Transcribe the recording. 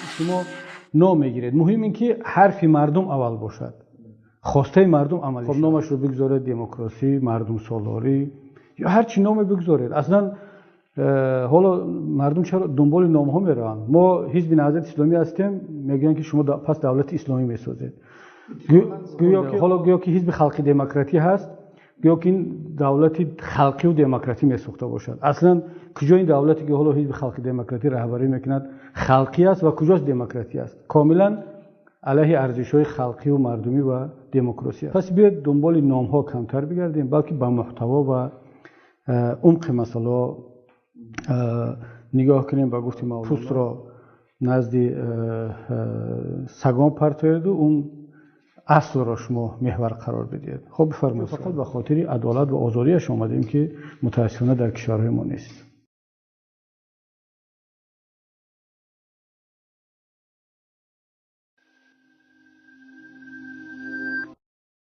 Шумо ном мегиред, муҳим ин ки ҳарфи мардум аввал бошад, хостаи мардум амалӣ. Хоб, номашро бигзоред демократӣ, мардумсолорӣ ё ҳар чӣ номе бигзоред. Аслан ҳоло мардум чаро дунболи номҳо мераванд? Мо Ҳизби Наҳзати Исломӣ ҳастем, мегӯянд ки шумо пас давлати исломӣ месозед. Ҳоло гӯё ки Ҳизби Халқи Демократӣ ҳаст, гӯё ки ин давлати халқиву демократӣ месохта бошад. Аслан куҷо ин давлате ки ҳоло Ҳизби Халқи Демократӣ раҳбарӣ мекунад, халқӣ аст ва куҷост демократӣ аст? Комилан алайҳи арзишҳои халқиву мардумӣ ва демократия аст. Пас биёед дунболи номҳо камтар бигардем, балки ба муҳтаво ва умқи масъалаҳо нигоҳ кунем. Ба гуфти Мавлоно, пӯстро назди сагон партоеду он аслро шумо меҳвар қарор бидиҳед. Хоб, бифармоед. Фақат ба хотири адолат ва озодиаш омадем, ки мутаассифона дар кишварҳои мо нест.